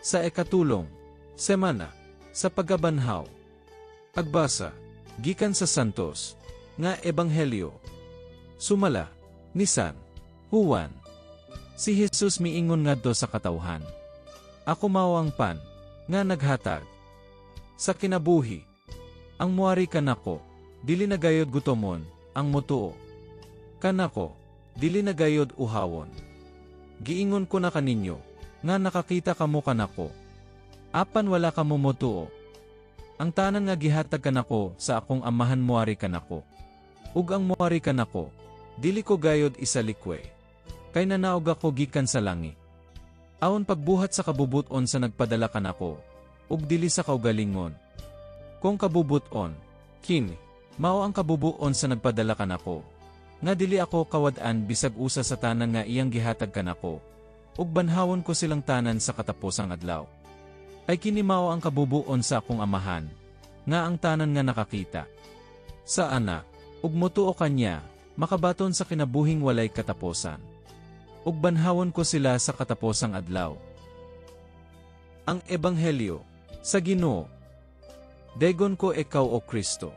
Sa ikatulong semana sa pagkabanhaw. Pagbasa gikan sa Santos nga Ebanghelyo sumala ni San Juan. Si Jesus miingon ngadto sa katawhan, "Ako mao ang pan nga naghatag sa kinabuhi. Ang muari kanako, dili na gayod gutomon; ang motuo kanako, dili na gayod uhawon. Giingon ko na kaninyo nga nakakita kamo kanako, apan wala kamo motuo. Ang tanan nga gihatag kanako sa akong Amahan moari kanako. Ug ang moari kanako, dili ko gayod isalikway. Kay nanaog ako gikan sa langit aron pagbuhat sa kabubut-on sa nagpadala kanako, ug dili sa kaugalingon kong kabubut-on. Kini mao ang kabubut-on sa nagpadala kanako, nga dili ako kawad-an bisag usa sa tanan nga iyang gihatag kanako, ug banhawon ko silang tanan sa katapusang adlaw. Kay kini mao ang kabubut-on sa akong Amahan, nga ang tanan nga nakakita sa Anak ug motuo kaniya makabaton sa kinabuhing walay katapusan. Ug banhawon ko sila sa katapusang adlaw." Ang Ebanghelyo sa Ginoo. Daygon ko ikaw, O Kristo.